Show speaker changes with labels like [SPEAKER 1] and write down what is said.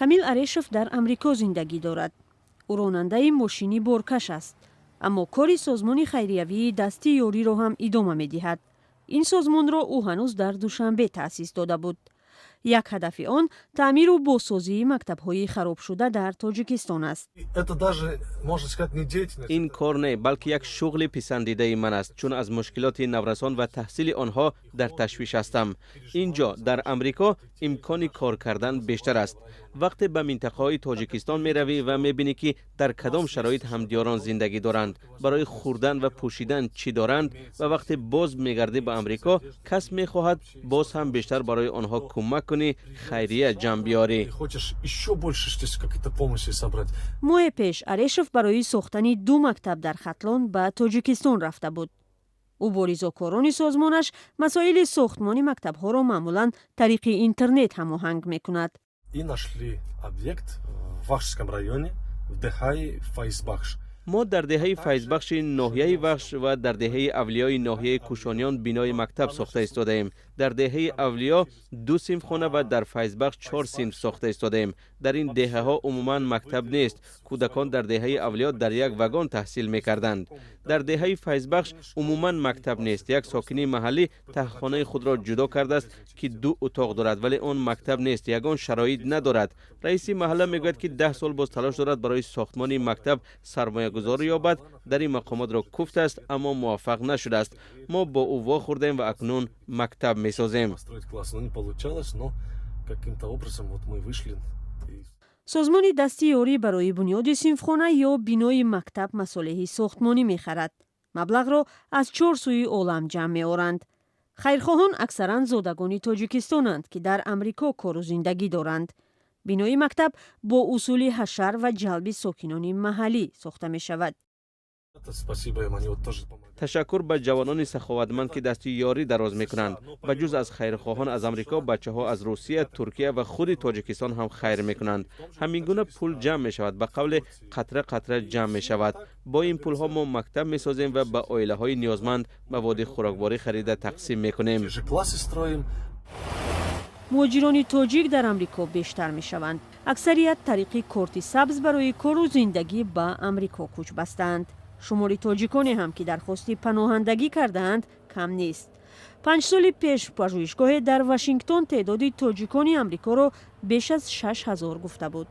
[SPEAKER 1] Камил Арешов дар Амрико зиндагӣ дорад. Ӯ ронандаи мошини боркаш аст, аммо кори созмони хайриявии Дасти ёриро ҳам идома медиҳад. Ин созмонро ӯ ҳанӯз дар Душанбе таъсис дода буд. Як ҳадафи он таъмиру бозсозии мактабҳои харобшуда дар Тоҷикистон аст.
[SPEAKER 2] Это даже, можно сказать, не деятельность.
[SPEAKER 3] Ин кор не, балки як шуғли писандидаи ман аст, чун аз мушкилоти наврасон ва таҳсили онҳо дар ташвиш ҳастам. Ин ҷо, дар Амрико, имкони кор кардан бештар аст. Вақте ба минтақаҳои Тоҷикистон меравӣ ва мебинӣ, ки дар кадом шароит ҳамдиёрон зиндагӣ доранд, барои хӯрдан ва пӯшидан чӣ доранд, ва вақте боз мегардӣ ба Амрико, кас мехоҳад боз ҳам бештар барои онҳо кӯмак кунӣ, хайрия ҷамъ биёрӣ.
[SPEAKER 2] Ты хочешь еще больше здесь какие-то помощи собрать.
[SPEAKER 1] Моҳе пеш Арешов барои сохтани ду мактаб дар Хатлон ба Тоҷикистон рафта буд. Ӯ бо ризокорони созмонаш масоили сохтмони мактабҳоро маъмулан тариқи интернет ҳамоҳанг мекунад.
[SPEAKER 2] И нашли объект в Вахшском районе, в деҳаи Файзбахш.
[SPEAKER 3] Мо дар деҳаи Файзбахши ноҳияи Вахш ва дар деҳаи Авлиёи ноҳияи Кӯшониён бинои мактаб сохта истодаем. Дар деҳаи Авлиё ду синфхона ва дар Файзбахш чор синф сохта истодаем. Дар ин деҳаҳо умуман мактаб нест. Кӯдакон дар деҳаи Авлиё дар як вагон таҳсил мекарданд. Дар деҳаи Файзбахш умуман мактаб нест. Як сокини маҳаллӣ таҳхонаи худро ҷудо кардааст, ки ду утоқ дорад, вале он мактаб нест, ягон шароит надорад. Раиси маҳалла мегӯяд, ки 10 сол боз талош дорад барои сохтмони мактаб сармоягузор ёбад. Дари мақомотро куфтааст, аммо муваффақ нашудааст. Мо бо ӯ вохӯрдем ва акнун мактаб месозем.
[SPEAKER 2] Построить класс, но не получалось, но каким-то образом вот мы вышли и
[SPEAKER 1] Созмони Дасти ёрӣ барои бунёди синфхона ё бинои мактаб масолеҳи сохтмонӣ мехарад. Маблағро аз чор сӯи олам ҷамъ меоранд. Хайрхоҳон аксаран зодагони Тоҷикистонанд, ки дар Амрико кору зиндагӣ доранд. Бинои мактаб бо усули ҳашар ва ҷалби сокинони маҳаллӣ сохта мешавад.
[SPEAKER 2] Это спасибо им, они вот тоже помогают.
[SPEAKER 3] Ташаккур ба ҷавонони саховатманд, ки дасти ёрӣ дароз мекунанд. Ба ҷуз аз хайрхоҳон аз Амрико, бачаҳо аз Русия, Туркия ва худи Тоҷикистон ҳам хайр мекунанд. Ҳамин гуна пул ҷамъ мешавад, ба қавле, қатра қатра ҷамъ мешавад. Бо ин пулҳо мо мактаб месозем ва ба оилаҳои ниёзманд маводи хӯрокворӣ харида тақсим мекунем.
[SPEAKER 2] Те же классы строим.
[SPEAKER 1] Муҳоҷирони тоҷик дар Амрико бештар мешаванд. Аксарият тариқи корти сабз барои кору зиндагӣ ба Амрико кӯч бастаанд. Шумори тоҷиконе ҳам, ки дархости паноҳандагӣ кардаанд, кам нест. 5 соли пеш пажӯҳишгоҳе дар Вашингтон теъдоди тоҷикони Амрикоро беш аз 6000 гуфта буд.